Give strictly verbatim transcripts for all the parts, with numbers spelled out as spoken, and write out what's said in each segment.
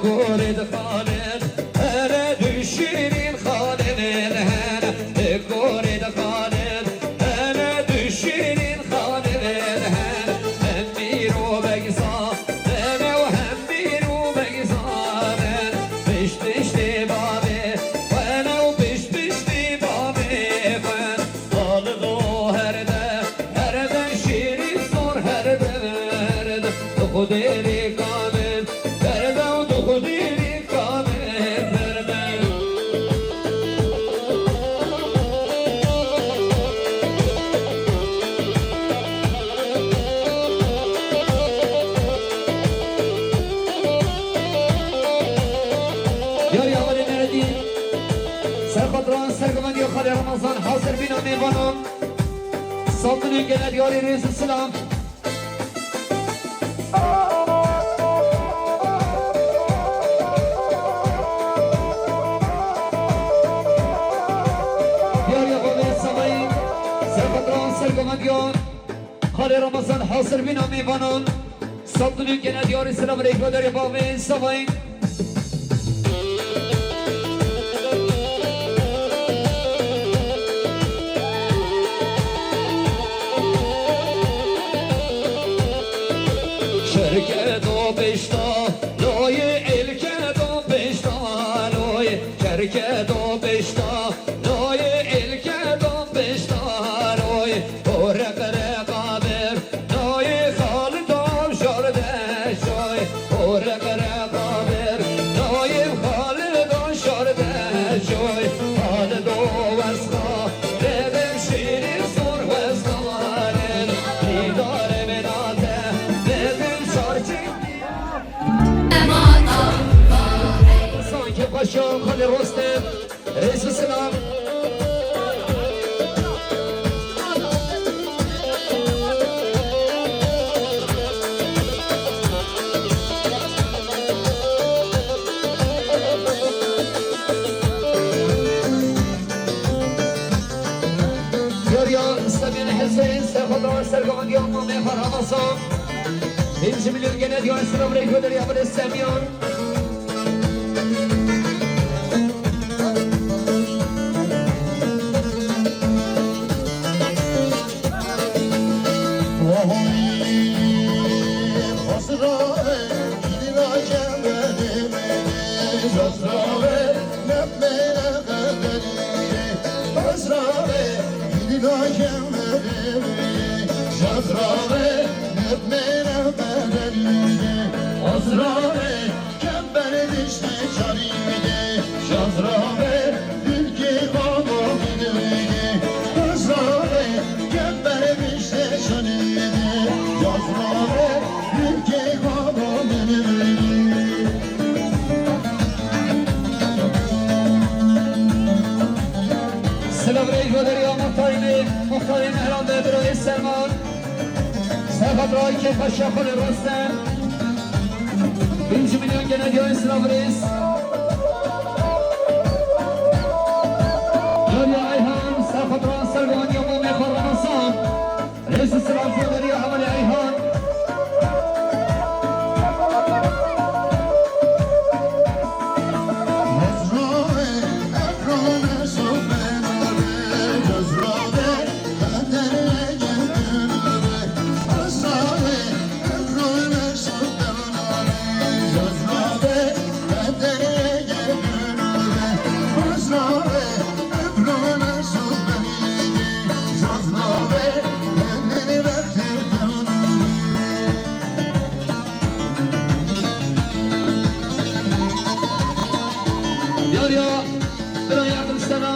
Kurê dixalin, hele du şîrîn xalin hene. Kurê dixalin, hele du şîrîn xalin hene. Hem mîr û begzan hene û hem mîr û begzan hene. Pişt piştî bavê xwe ne û pişt piştî bavê xwe. Xalid o her dem, her dem şîrî sor her dem, her dem. Dixwedêrî kamil, her dem, dixwedêrî kamil, her dem. Yarî hevalê Neredî, ser xatran sergovendiya xalê Remezan hazir bîna mêvanan. Saldinên gele diyarî rêz û silam. Diyariya bavê Savayî, serxatran sergovendiyan, xalê Ramazan hazir bîna mêvanan. Saldinên gele diyarî silam rêkvedarê bavê Savayî. Şirketo pişta loyê, êlketo pişta loyê, şirketo pişta loyê, êlketo pişta loyê. Û req reqa bir nayê Xalid o şarde şoy. Û req reqa bir nayê Xalid o şarde şoy. Xalid o wesxa dedim şîrî sor wesxanin. Dîdarê min ate dedim şarçik. Sanki paşa Xalid Rostem. Rêz û silam. Yariya Semîn Hesên, serxwedar sergovendiya mamê xwe Ramazan. Pênc milyon gene diyan silam rêkvedarê hevalê Semîn. Silav rêj ve derya muxtarê me, muxtarê Mehran de birayê Selman. Serhat Raikê Paşa Xalê Rostem. Pênc milyon gene diyan silav rêz. Derya Ayhan, Serhat Raikê Servan ya Mamê Xalê Rostem. Rêz û silav ji derya hevalê Eyhan. Yar ya, bira yardım sana.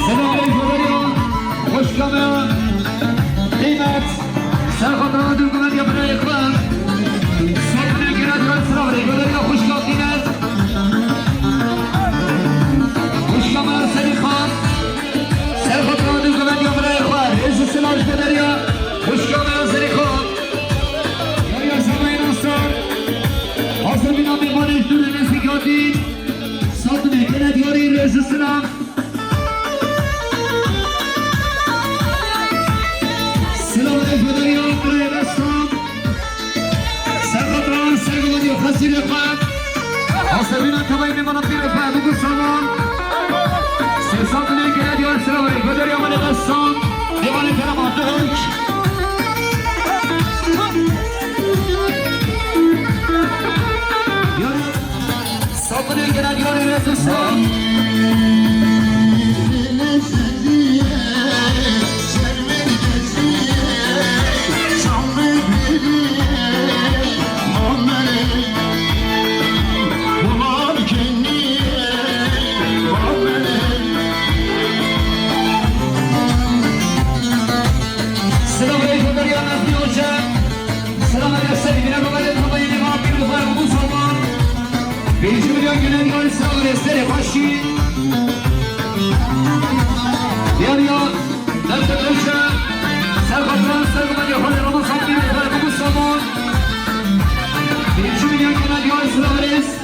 Selamünaleyküm. Hoş geldin. Kıymet. Silam. Silam aleyküm, derya, kurê destan. Ser xatran, ser gumediya, xesîrê xwe. Asebîna tevayê mêvanan pîrê xwe, bûk û saman. Sê sed û neh gele diyar, silam aleyküm, derya, kurê destan. Mêvanê kerema, duhok. Yar Sabunê gelen yarê rêzistan. Selam aleyküm, Derya Nazmi Hoca. Selam aleyküm, Selim. Yine bakalım, babayı ne var, bir ufak bu zaman. Birinci milyon gelen yarısı alır, eseri başı. Yarıya, Mehmet Hoca, Serkan Doğan, Serkan Hoca, Ramazan bir ufak bu zaman. Birinci milyon gelen yarısı alır, es-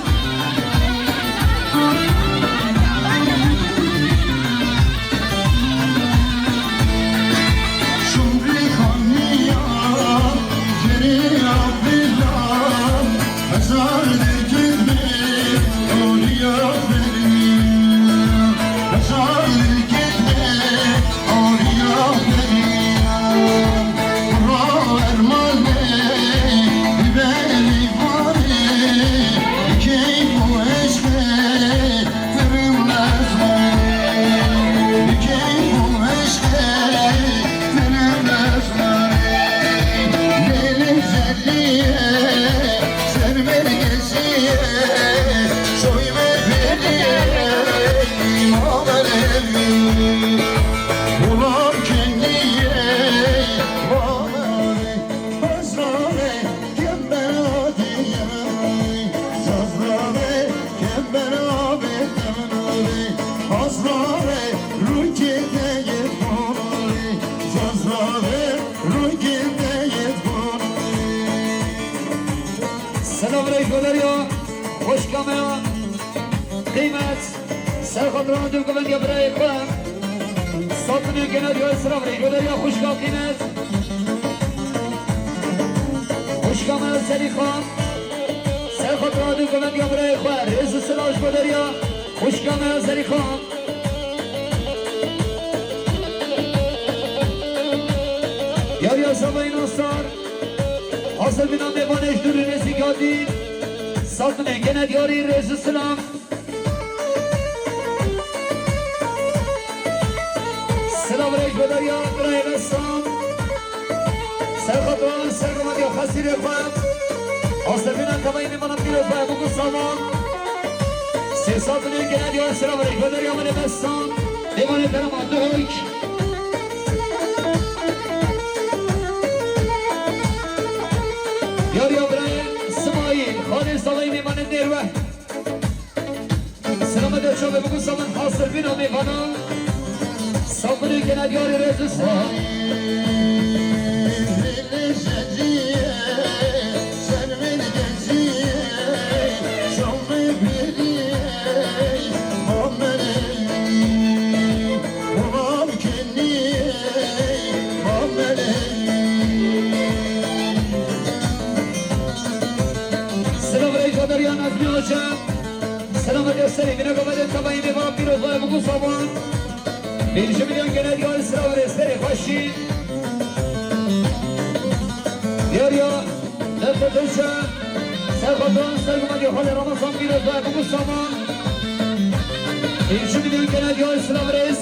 Selam aleyküm, Derya. Hoş kamera. Kıymet. Ser xatran du guvend ya birayê xwe. Satine gene diyor, selam aleyküm, Derya, hoş geldiniz. Hoş kamera Selîxan. Ser xatran du guvend ya birayê xwe. Rêz û silav ji bo Derya. Hoş kamera Selîxan. Yarıya Sabayî Nasar. Hazir bîna mêvanê ji dûr û nêzîk hatî. Satine gene diyarî, rêz û silav. Silav rêz bo Derya, birayê Resam. Ser xatran, ser gumediya xesîrê xwe. Asebîna tevayê mêvanan pîroz be, bûk û saman. Sê sed milyon gene diyor, silav rêz bo Derya, birayê Resam. Mêvanê kerema, duhok. Yarıya birayê Simayîl, xalê salay mêvanê nêrwe. Selamet ya çavê bûk û saman, hasir bîna mêvana. Sabirê gene diyarê rêz û silav. Silav rêz bo Derya Nazmi Hoca. Selamet ya serê, mîna gavede tabayê mêvan pîroz be, bûk û saman. Birinci milyon gene diyar, silav rêz, serê xweşî. Diyar ya, Mehmet Hoca, ser xatran, ser gumediya xalê Ramazan pîroz be, bûk û saman. Birinci milyon gene diyar, silav rêz.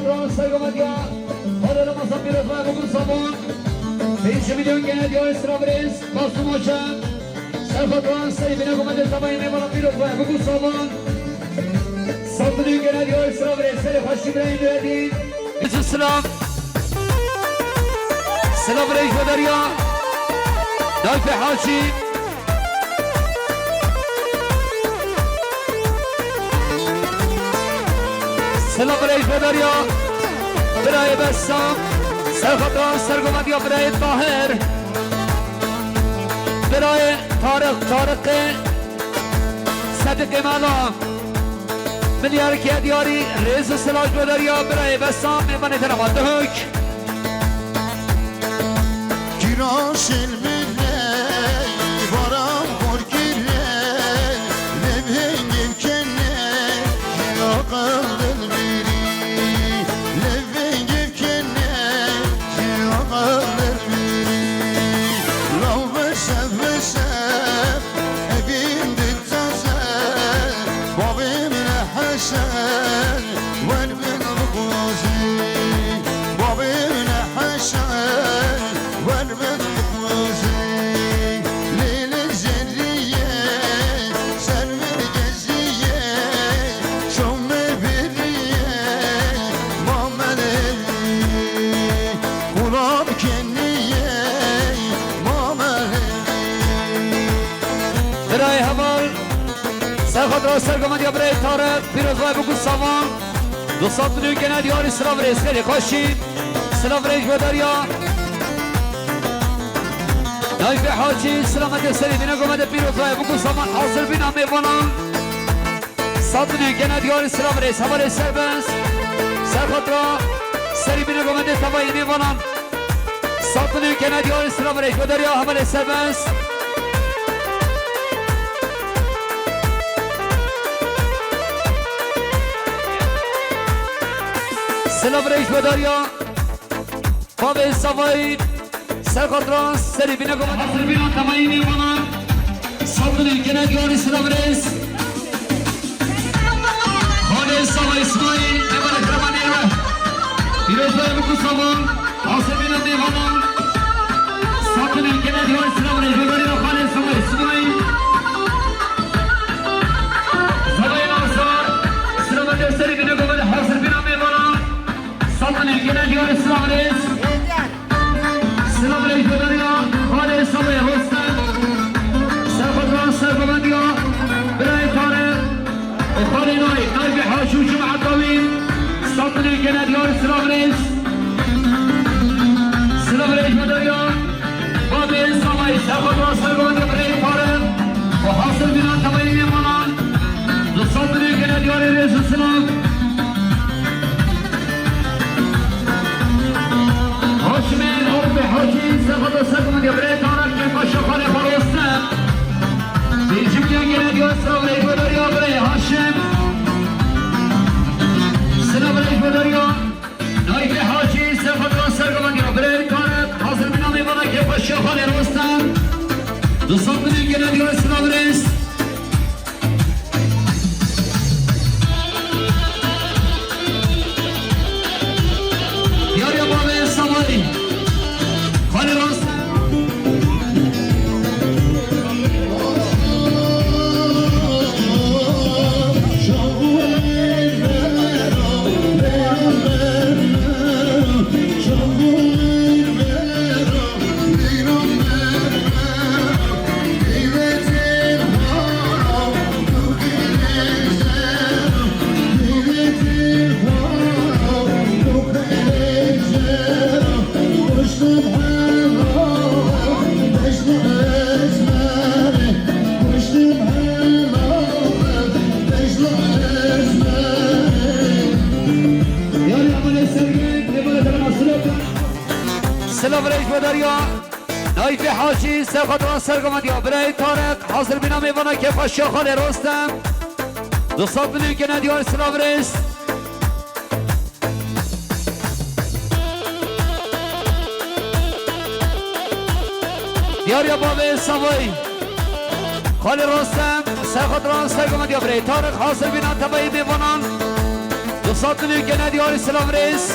Sergometiya Xalê Ramazan Pîrozbaya Bûk û Saman. Pênc milyon gene diyarê sira birêz Masum Hoca. Ser xwe duran serî bîne gomete tavayê mêvana Pîrozbaya Bûk û Saman. Sed milyon gene diyarê sira birêz serê xweşî birayê Nuredîn. Silav. Silav rêj vederiya. Dayfê Hacî. Silav rêj vederiya birayê Bessam, serxwedran sergovendiya birayê Tahir, birayê Tariq, Tariqê Sediqê Mela. Milyarkiya diyarî rêz û silav ji vederiya birayê Bessam, mêvanê te nema dihok. Kiraşên bile baran xor kire, levhên gevkene, aqil dilbirî, levhên gevkene, aqil dilbirî. Law veşev veşev, evîn dil taze, bavê min heşe. Wer min bixwazî, bavê min heşe, wer min bixwazî. Lê li zerrî ye, ser min gezî ye, şom me bêrî ye, ma me lê. Xulam kenî ye, ma me lê. Birayê heval, serxwedran sergovendiya birayê Tariq, Pîrozbaya Bûk û Saman. Du sed milyon gene diyarî silav rêz xêrê xweşî. Silav rêj vederiya. Nayfê Hacî, silametê serî bîne gomete Pîrozbaya Bûk û Saman, hazir bîna mêvanan. Sed milyon gene diyarî silav rêz hevalê serbest. Serxwedran serî bîne gomete tavayê mêvanan. Sed milyon gene diyarî silav rêj vederiya hevalê serbest. Silav rêj vederiya. Bavê Savayî, serxwedran serî bîne gomete. Hazir bîna tavayê mêvanan. Sed milyon gene diyarî silav rêz. Xalê Savayî Îsmaîl, mêvanê Kremanê we. Pîrozbaya Bûk û Saman, hazir bîna mêvanan. Sed milyon gene diyarî silav rêz vederiya Xalê Savayî Îsmaîl. Zavayê Nasar, silav rêz serî bîne gomete, hazir bîna mêvanan. Sed milyon gene diyarî silav rêz. Silav rêj vederiya Xalê Savayê Rostem. Serxwedran sergovendiya birayê Tariq û Xalê Nayî, Nayfê Hacî û cemaeta wî. Sed milyon gene diyarî silav rêz. Silav rêj vederiya bavê Savayî, serxwedran sergovendiya birayê Tariq û hasil bîna tavayê mêvanan. Du sed milyon gene diyarî rêz û silav. Haşimê Arifê Hacî, serxwedran sergovendiya birayê Tariq, kêfa şaxanê xwe rostem. Pêncî milyon gene diyar silav rêj vederiya birayê Haşim. Silav rêj vederiya Nayfê Hacî, serxwedran sergovendiya birayê Tariq, hazir bîna mêvana kêfa şaxanê rostem. Du sed milyon gene diyar silav rêz. Diyariya bavê Savayî. Xalê Rast. Silav rêj vedariya. Nayfê Hacî, serxwedran sergovendiya birayê Tariq, hazir bîna mêvana kêfa Şaxalê Rostem. Du sed milyon gene diyar silav rêz. Diyariya bavê Savayî. Xalê Rostem, serxwedran sergovendiya birayê Tariq, hazir bîna tevayî mêvanan. Sat milyon gene diyarî silav rêz.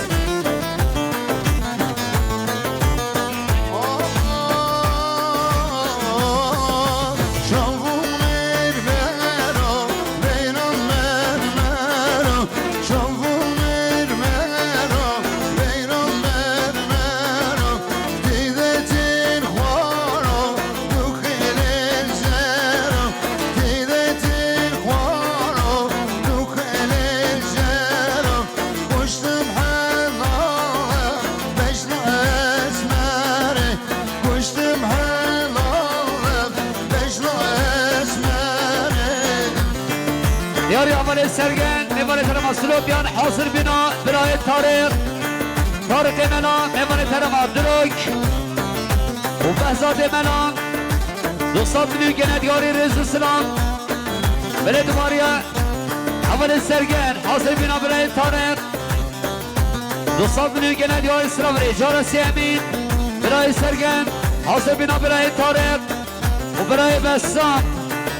Diyarî hevalê Sergen, mêvanê terema Silopiyan, hazir bîna birayê Tariq. Tariqê Mela, mêvanê terema Dirok. Û Behzadê Mela, du sed milyon gene diyarî rêz û silam. Belê dubariye, hevalê Sergen, hazir bîna birayê Tariq. Du sed milyon gene diyarî silam rê. Cara sê Emîn, birayê Sergen, hazir bîna birayê Tariq. Û birayê Behzat,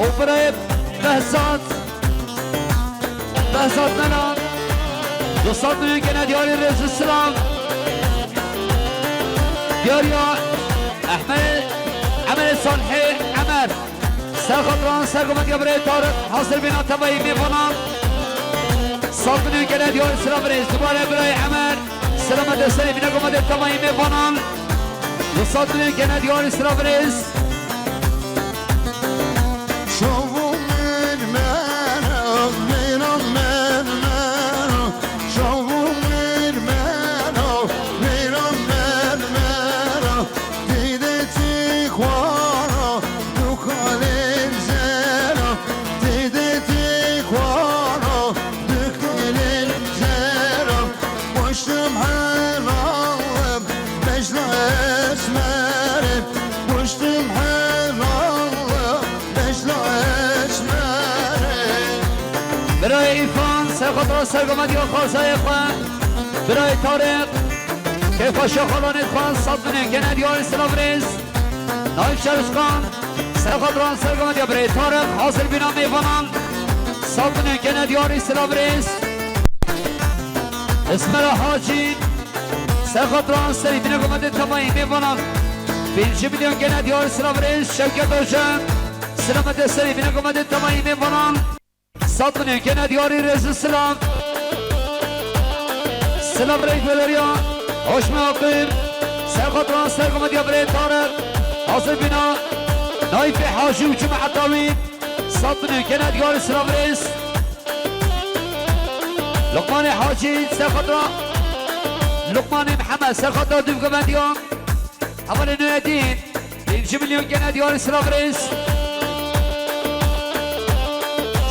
û birayê Behzat, Behzat Mela, du sed milyon gene diyarî rêz û silam. Diyariya Ehmed, Emelê Salihê, Emer. Ser xatiran sergovendiya birayê Tariq, hazir bîna tevayî mêvanan. Sed milyon gene diyarî silav rêz. Dubare birayê Emer. Selamet serê bîne govedê tevayî mêvanan. Du sed milyon gene diyarî silav rêz. Birayê Îfan, ser xatira sergovendiya xalzayê xwe. Birayê Tariq, kêfa şaxalanê xwe, sed milyon gene diyarî silav rêz. Naîf Şerifxan, ser xatiran sergovendiya birayê Tariq, hazir bîna mêvanan, sed milyon gene diyarî silav rêz. Esmera Hacî, ser xatiran serî bîne govedê temayî mêvanan, pêncî milyon gene diyarî silav rêz. Şevket Ocan, selametê serî bîne govedê temayî mêvanan. Sed milyon gene diyarî rêz û silav. Silav rêz beleriya Hoşme Aqil. Ser xatiran sergovendiya birê Tarek. Hazir bîna Naîfê Hacî û Cuma Etawî. Sed milyon gene diyarî silav rêz. Luqmanê Hacî ser xatira Luqmanê Mihemed ser xatira dûvgovendiya. Hevalê Nureddîn, pêncî milyon gene diyarî silav rêz.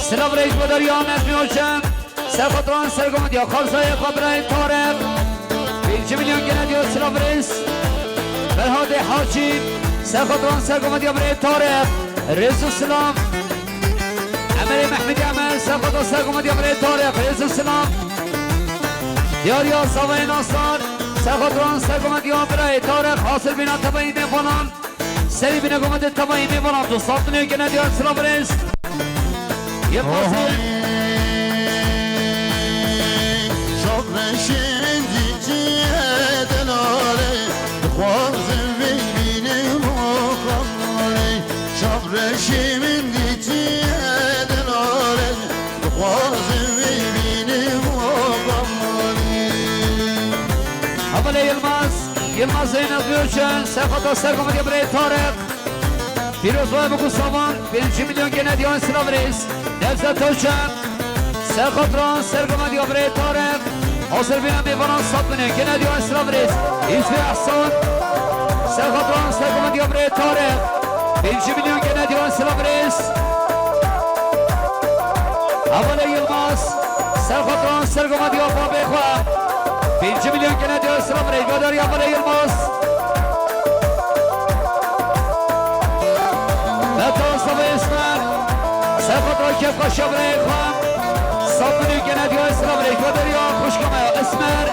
Silav rêz bo deriya Nezmî Hocam. Ser xatiran sergovendiya xalzayê xwe birayê Tarek. Pêncî milyon gene diyarî silav rêz. Ferhadê Hacî, ser xatiran sergovendiya birayê Tarek. Rêz û silav. Emelê Mehmedî Emel, ser xatira sergovendiya birayê Tarek. Rêz û silav. Diyariya Zavayê Nasar, ser xatiran sergovendiya birayê Tarek, hazir bîna temayî mêvanan. Serî bîne govendê temayî mêvanan, du sed milyon gene diyar silav rêz. Yilmazê. Şoreşên dîtiye delale, dixwazim vê bînim o xalê. Şoreşê min dîtiye delale, dixwazim vê bînim o xalê. Hevalê Yilmaz, Yilmaz Zeynep Gülçen, ser xatira sergovendiya birayê Tarek. Pîroz Bayram Savan, pêncî milyon gene diyar silav rêz. Nevzat Ocan, ser xatiran sergovendiya birayê Tarek. Hazir bîne mêvanan sed milyon gene diyar silav rêz. Hîzbê Ehsan, ser xatiran sergovendiya birayê Tarek. Pêncî milyon gene diyar silav rêz. Hevalê Yilmaz, ser xatiran sergovendiya babê xwe. Pêncî milyon gene diyar silav rêz. Godar ya hevalê Yilmaz. Meta Zavê Esmer. Ser xatira kêfxweşiya birayê xwe. Sed milyon gene diyar silav rêz. Godar ya xwişka me Esmer.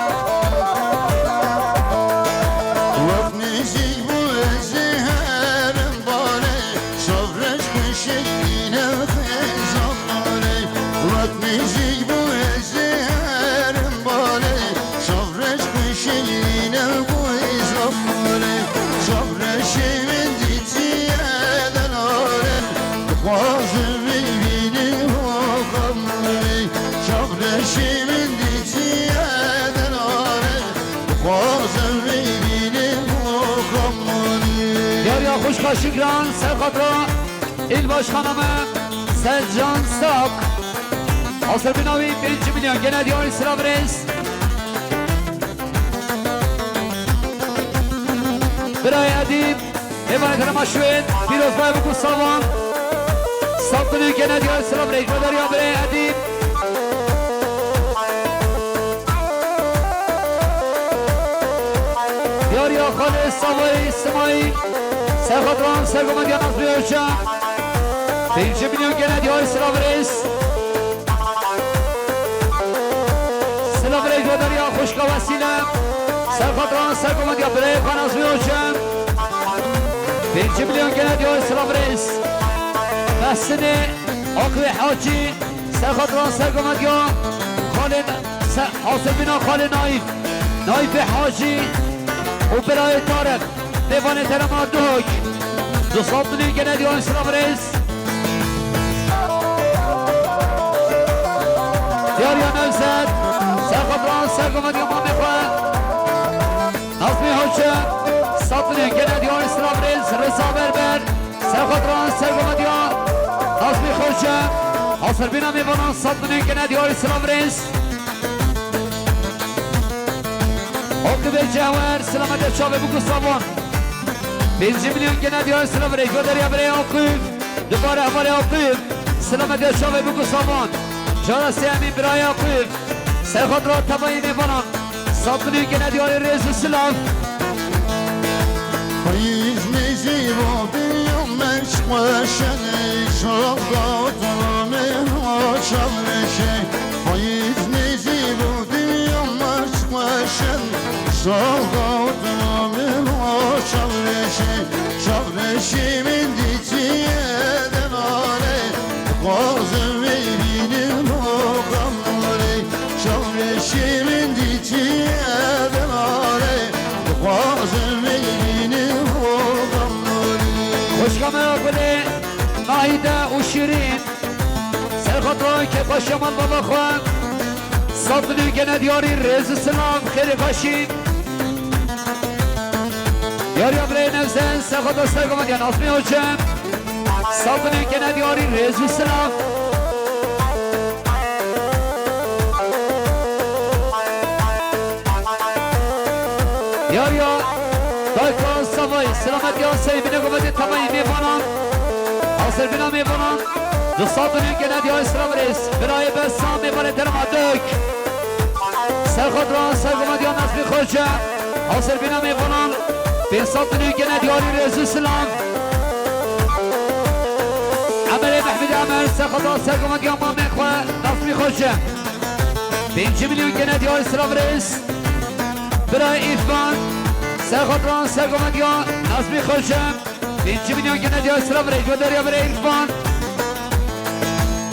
Wek nêzîk bû ez ê herim balê, şoreş xweşik nîne xêzan balê. Wek nêzîk bû ez ê Yar ya xwişka Şikran, ser xatira îl başkana me, Selcan Sak. Hasir bîna wî pênc milyon gene diyarî silav rêz. Birayê Edîb, mêvanê kerema şûên, pîrozbayê biku savan. Sed milyon gene diyarî silav rêz. Godariya birayê Edîb. Diyariya xalê Savayî Simayîl, ser xatiran sergovendiya Nazmî Hoca. Pêncî milyon gene diyarî silav rêz. Silav rêz. Godariya xwişka Wesîle, ser xatiran sergovendiya birayê xwe Nazmî Hoca. Pêncî milyon gene diyarî silav rêz. Behsinê Akivê Hacî, ser xatiran sergovendiya xalê, se-, hasibîna xalê Naîf, Naîfê Hacî û birayê Tarek, mêvanê terema Duhok. Du sed milyon gene diyarî silav rêz. Diyariya Nevzet, ser xatiran sergovendiya mamê xwe Nazmî Hoca. Sed milyon gene diyarî silav rêz. Reza Berber, ser xatiran sergovendiya Nazmî Xoce. Hasirbîna mêvanan sed milyon gene diyarî silav rêz. Akibê Cewher, silametiya çavê biku savan. Pêncî milyon gene diyarî silav rêz. Godariya birayê Akif, dubare hevalê Akif, silametiya çavê biku savan. Cara sêyemîn birayê Akif. Ser xatira tevayî mêvanan, sed milyon gene diyarî rêz û silav. Payîz nêzî bo dinya merç xweşenê, şav dawet ramê haşa reşê. Payîz nêzî bo dinya merç xweşen, şav dawet ramê haşa reşê. Şav reşê min dîtiye denare, dixwazim vê bînim o xemorê. Şev reşê min dîtiye denare, dixwazim vê bînim o xemorê. Xwişka me ya gulê Nahîde û Şîrîn, ser xatira kêfxweşiya malbava xwe, sed milyon gene diyarî rêz û silav, xêrê xweşî. Diyariya birayê Nevzet, ser xatira sergovendiya Nazmî Hoce. Sed milyon gene diyarî rêz û silav. Diyariya dayka Savayî, silametiya Seyî, bîne govendê tevayî mêvanan. Hasirbîna mêvanan, du sed milyon gene diyarî silav rêz. Birayê Bessam, mêvanê terema Dök. Ser xatira sergovendiya Nazmî Xoce. Hasirbîna mêvanan, pênc sed milyon gene diyarî rêz û silav. Emerê Mehmedê Emer, ser xatira sergovendiya mamê xwe Nazmî Xoce. Pêncî milyon gene diyarî silav rêz. Birayê Îrfan, ser xatira sergovendiya Nazmî Xoce. Pêncî milyon gene diyarî silav rêz. Godariya birayê Îrfan.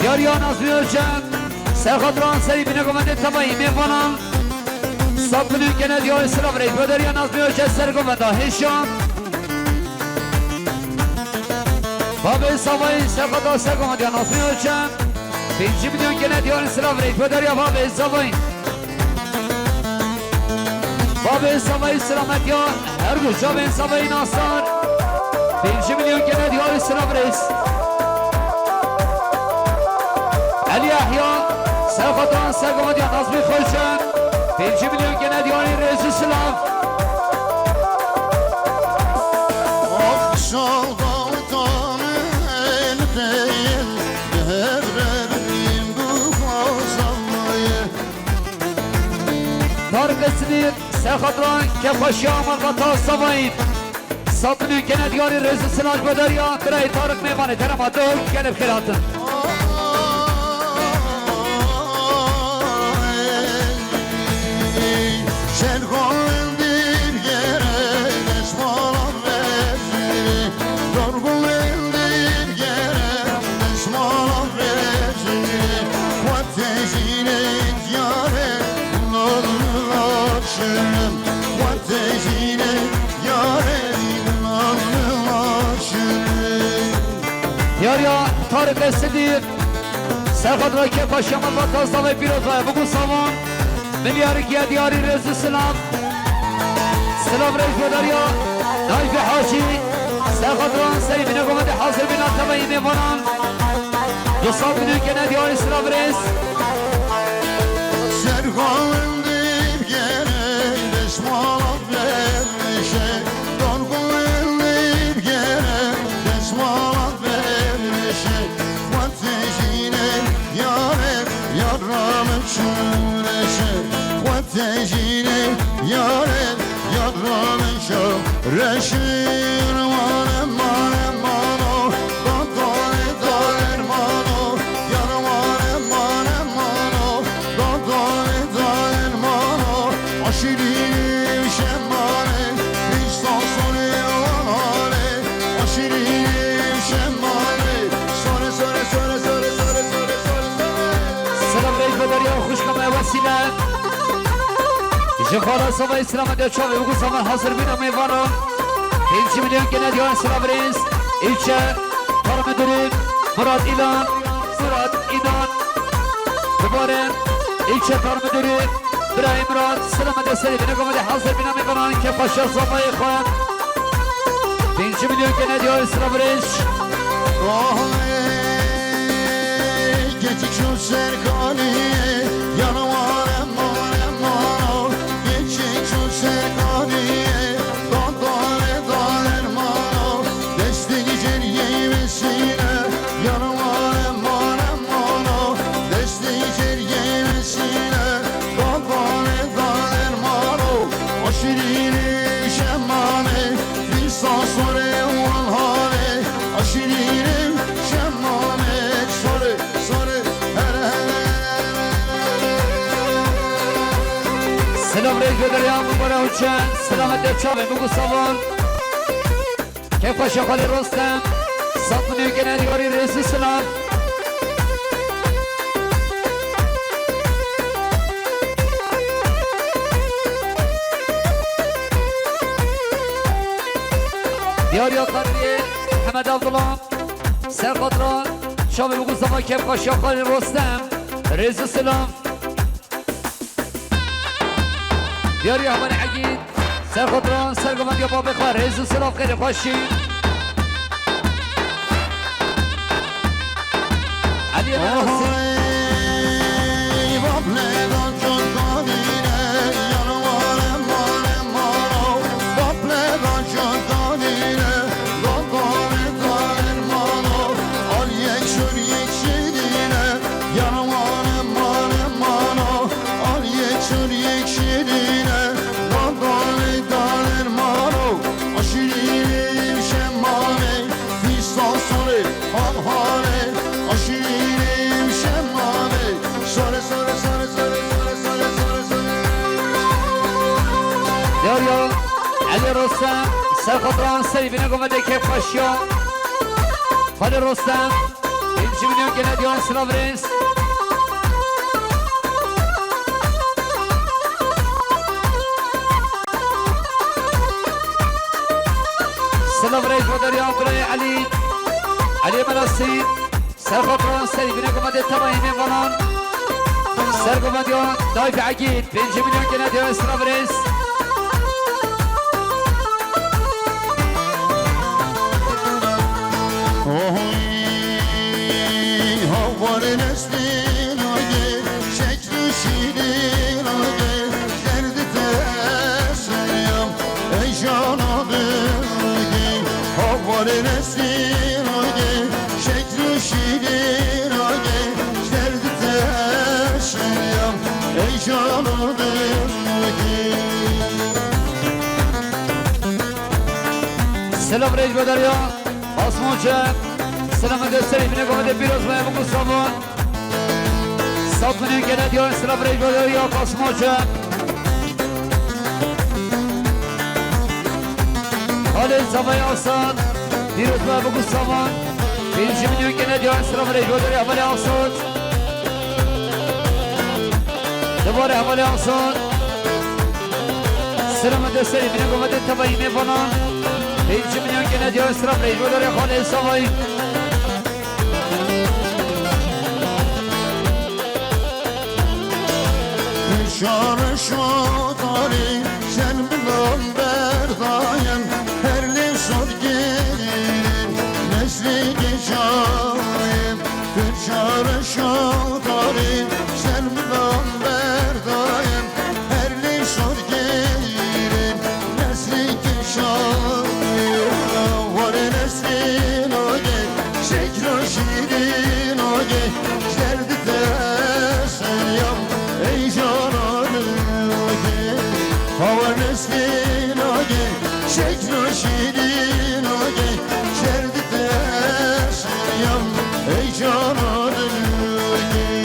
Diyariya Nazmî Hoca. Ser xatiran serî bîne govendê tevayî mêvanan. Sed milyon gene diyarî silav rêz. Godariya Nazmî Hoca ser govenda hêşa. Babê Savayî, ser xatira sergovendiya Nazmî Hoca. Pêncî milyon gene diyarî silav rêz. Godariya babê Savayî. Babê Savayî, silametiya her du çavên Savayî Nasar. Pêncî milyon gene diyarî silav rêz. Elî Yehya, ser xatiran sergovendiya Nazmî Xoce. Pêncî milyon gene diyarî rêz û silav. Şal dawtan el peyin, bi hev re birîn bû xwazamaye. Tarık Esnî, ser xatiran kêfxweşiya malbata Savayî. Sed milyon gene diyarî rêz û silav. Godariya birayê Tarık, mêvanê terema Dök, gelê bi xêr hatin. Diyariya Tarık Esnî, ser xatira kêfxweşiya malbata Savayî pîroz be, biku savan. Milyarikiye diyarî rêz û silav. Silav rêz godariya Nayfê Hacî. Ser xatiran serî bîne gomedê hazir bîna tevayî mêvanan. Du sed milyon gene diyarî silav rêz. Serxan dib gere destmalat vermişe. Dorxan dib gere destmalat vermişe. Xwetejîne yare yara min şûreşe. Xwetejîne yare yara min şûreşe. Mane mane mano, dotore dore mano. Yar mane mane mano, dotore dore mano. Aşîrî şemane, pişta sore anare. Aşîrî şemane, sore sore sore sore sore sore sore. Selam rêz godariya xwişka me Wesîle. Ji xala Zavayê selamet ya çavê û Zava hazir bîna mêvanan. Pêncî milyon gene diyan silav rêz. Îlçe, Parmedurî, Murat Îlan, Murat Înan. Bibare, Îlçe Parmedurî, Birayê Murat, silamet ya serê bîne gomedê hazir bîna mêvanan ke paşa Zavayê xwe. Pêncî milyon gene diyan silav rêz. Oy, keçik çû ser kaniyê, yana mare mare mano. Keçik çû ser kaniyê, dotore dore mano. Destê ceriyê Wesîle, yana mare mare mano. Destê ceriyê Wesîle, dotore dore mano. Aşîrî şemane, dîsa sore wan hale. Aşîrî şemane, sore sore, hele hele hele hele hele. Selam rêz godariya Mubare Hoca, selamet ya çavê Mugu Savan. Kêfxweşa xalê Rostem, sat milyon gene diyarî rêz û silav. Diyariya Qadriyê, Hemed Abdullah, ser xatira çavê Mugu Savan, kêfxweşa xalê Rostem, rêz û silav. Diyariya Hemed Egîd, ser xatiran sergovendiya babê xwe, rêz û silav, xêr û xweşî. Eliyê Merasî. Oy, bab lê dan çon kadîne, yan mare mare maro. Bab lê dan çon kadîne, dan dare dare maro. Al yek şur yek şirîne, yan mare mare maro. Al yek şur yek şirîne, dan dare dare maro. Aşirîne şemane, fîsta sore, han hane. Aşirîne şemane, sore sore sore sore sore sore sore. Yar ya, Elî Rostem, ser xatiran serî bîne gomedê kêfxweşiya. Xalê Rostem. Pêncî milyon gene diyan silav rêz. Silav rêz bo derya Abdulay Elî. Elî Melasî. Ser xatiran serî bîne gomedê tevayî mêvanan. Ser govendiya Dayf Egîd. Pêncî milyon gene diyan silav rêz. Oy, havarê nesnî nagê, şekr û şîrî nagê, derdî te seriyam, ey jana dilgî. Havarê nesnî nagê, şekr û şîrî nagê, derdî te seriyam, ey jana dilgî. Selam rêz bo derya Asmoce. Selam de serî bîne gomedê pîroz be Mugu Savan. Sat milyon gene diyan silav rêz bo derya Asmoce. Halê Zavayê Asad. Pîroz be Mugu Savan. Pêncî milyon gene diyan silav rêz bo derya Halê Asad. Debare hevalê Asad. Selamet de serî bîne gomedê tevayî mêvanan. Pêncî milyon gene diyan silav rêz bo derê xalê Zavayî. Şar şotarî sen bilan be. Şeklo şîrin o gey, şerdite şiyam, ey cana dilgey.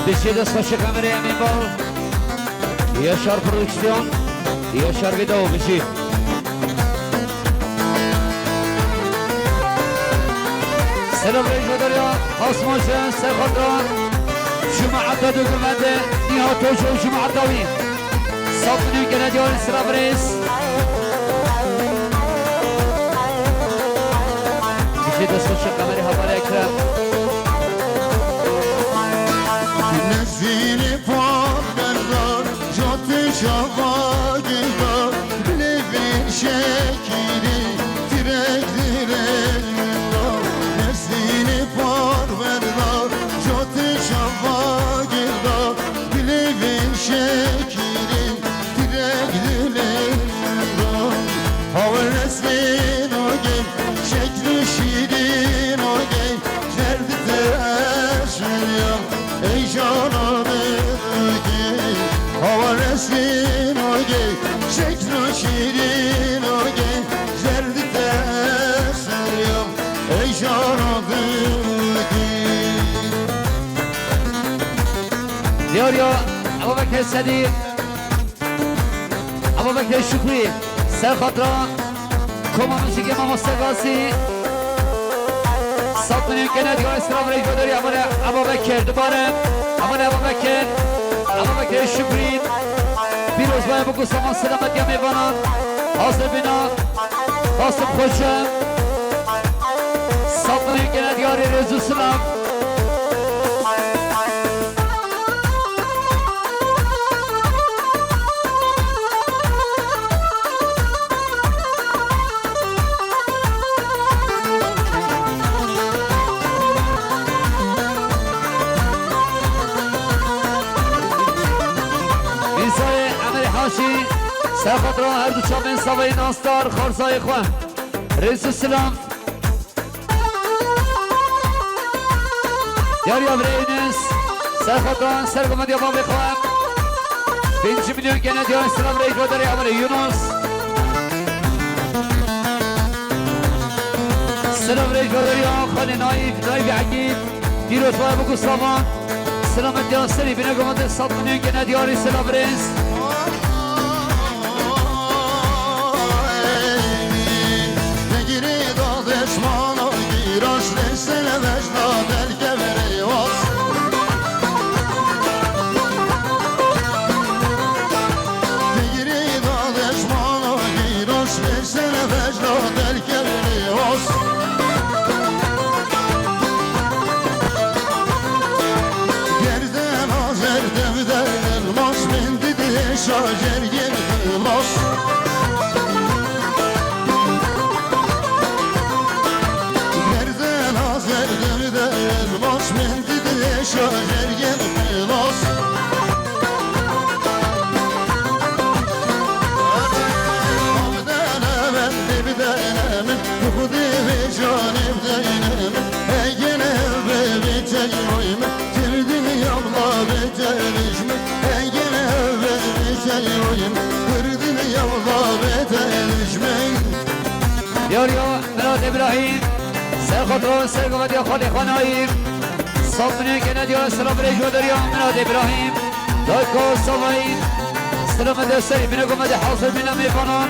Dişê destxweşê kamerê Emîn Bal, Yaşar Prodüksiyon, Yaşar Video bijî. Selam rêjvedariya Asmaje Serxatra, cemaata dogumende, Nihat Hoca û cemaata wî. Sat milyon gene diyarî sira birêz. Dişê destxweşê kamerê hevalê Ekrem. Nezînê pat berdar, jotê şava gilda, bilêvên şekîrî, tirek dirênda. Nezînê pat berdar, jotê şava gilda, bilêvên şekîrî, tirek dilê min da. Hawa resmên o gel, şekl û şîrîn o gel, derdite şinya, ey cana dilgê. Hawa resmên o gel, şekl û şîrîn o gel, derdite şinya, ey cana dilgê. Diyar ya, Ebu Bekir Sedî. Ebu Bekir Şükrü, ser xatira koma muzîkê mamoste Gazî. Sat milyon gene diyarî sira rêjvedarî Ebu Bekir, dubare. Ebu Bekir, Ebu Bekir Şükrü. Pîroz baye, bûk û savan, selametiya mêvanan. Hazir bîna. Qasim Xoce. Sat milyon gene diyarî, rêz û silav. Mîrzayê Emirê Hacî, ser xatira her du çavên savayî Nastar, xarzayê xwe. Rêz û silav. Diyarî Avrê Yunus, ser xwe dan, ser gomediya bavê xwe. Pêncî milyon gene diyarî silav rêjvedarê Avrê Yunus. Silav rêjvedarî ya xalê Naîf, Naîf Egîd. Pîroz baye, bûk û savan. Silametiya serî bîne gomedê sat milyon gene diyarî silav rêz. Girê da deşmano gîraş lê sene vejna del kemerê was. Girê da deşmano gîraş lê sene vejna del kemerê was. Gerdena zerdevde elmas, mendî dê şajer yê xilas. Gerdena zerdevde elmas, mendî dê şajer yê xilas. Abdene ben dibdene min, Xudê vê canê bidene min, egene be bê teymoy min, tevdin yavla bê tevij min, egene be bê teymoy min, kırdın yavla bê tevij min. Yar ya Mirat Îbrahîm, ser xatira, ser gomediya xalê xwe Naîf. Sat milyon gene diyarî silav rêjvedarî ya Mirat Îbrahîm. Dayka Savayî, silametiya serî bîne gomedê hazir bîne mêvanan.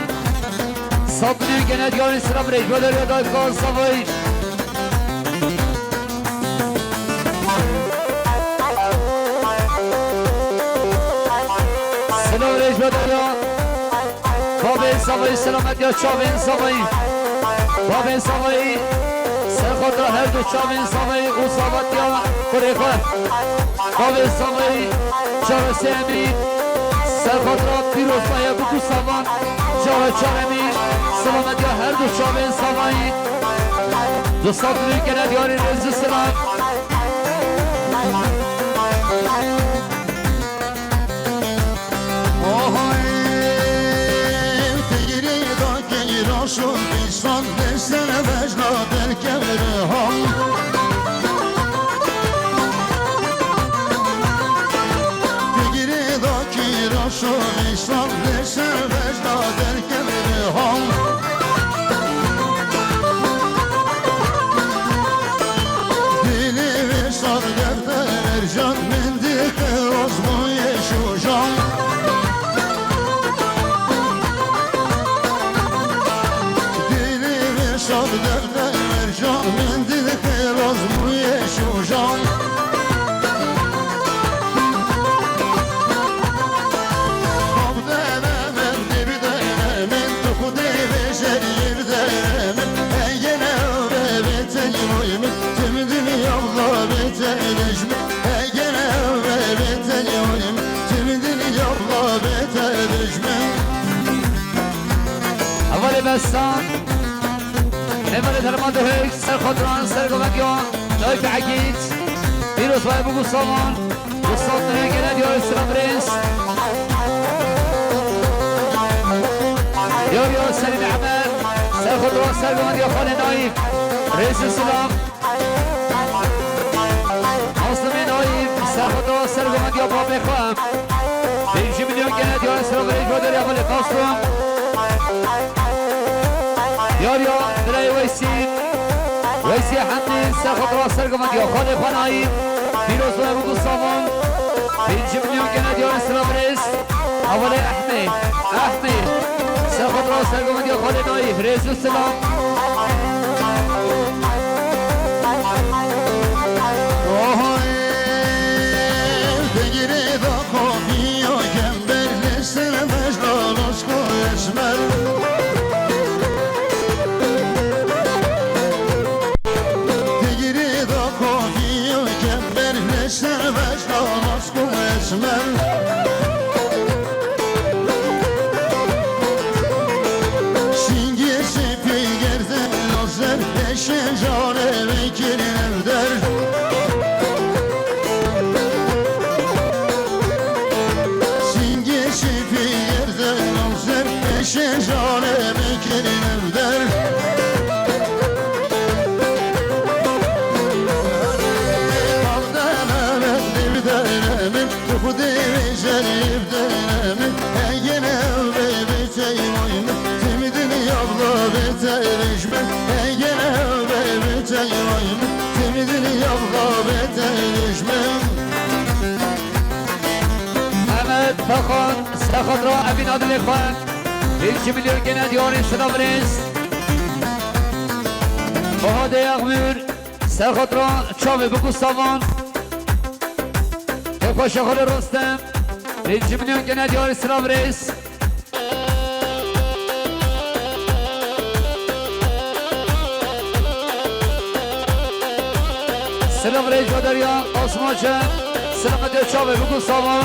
Sat milyon gene diyarî silav rêjvedarî ya Dayka Savayî. Silav rêjvedarî ya Bavê Zavayî, silametiya çavên Zavayî. Bavê Zavayî, ser xatira her du çavên Zavayî û zavatiya kurê xwe. Bavê Zavayî, çavê Semî, ser xatira pîroz baye bûk û savan, çavê çavê min, silametiya her du çavên Zavayî. Du sed milyon gene diyarî rêz û silav. Ohay, teyri da keyra şo piştan desene vecda del kevre ham. Teyri da keyra şo piştan desene vecda Derde mercan min dil xilas bûye şojan. Xab dere min, dib dere min, tu xudê vejer yir dere min. Egene ve betel boy min, tüm dünya bla betel düşmün. Egene ve betel boy min, tüm dünya bla betel düşmün. Hevalê Bestan, hevalê Derman Duhek, ser xotran, ser govendiyan, Dayk Egîd, Pîroz Bay Bugu Saman, Ustad Nurê gene diyarê Silam Rêz. Yar yar Selîm Ehmed, ser xotran, ser govendiyan, Xalê Naîf, Rêz û Silam. Mazlumê Naîf, ser xwe da ser govendiya babê xwe. Pêncî milyon gene diyarê Silam Rêz Baderê hevalê Mazlum. Yar ya birayê Weysî. Weysî Hemdî, ser xwe da ser govendiya xalê xwe Naîf. Pîroz ve Rûdû Savan. Pêncî milyon gene diyarê Silam Rêz. Hevalê Ehmê. Ehmê. Ser xwe da ser govendiya xalê Naîf. Rêz û silam. Oy, dengirê da kofiyo kember leşer mejra loşko esmer. Dengirê da kofiyo kember leşer mejra loşko esmer. Şingê sepê gerden lazer, eşe care vekir evder. Şingê sepê gerden lazer, eşe care vekir evder. Bavdana ben devdana ben, tu xudê ve şerif dene min. Egene ve beter boy min, tüm dünya bla beter düşmün. Egene ve beter boy min, tüm dünya bla beter düşmün. Mehmet Pakan, ser xwe da Evîna dilê xwe. Pêncî milyon gene diyarê Silam Rêz. Oha de Yaxmûr, ser xwe da çavê Buku Savan. Têxweşa xwe li Rostem. Pêncî milyon gene diyarê Silam Rêz. Silam Rêz Baderya, Osman Çem, Silam de çavê Buku Savan.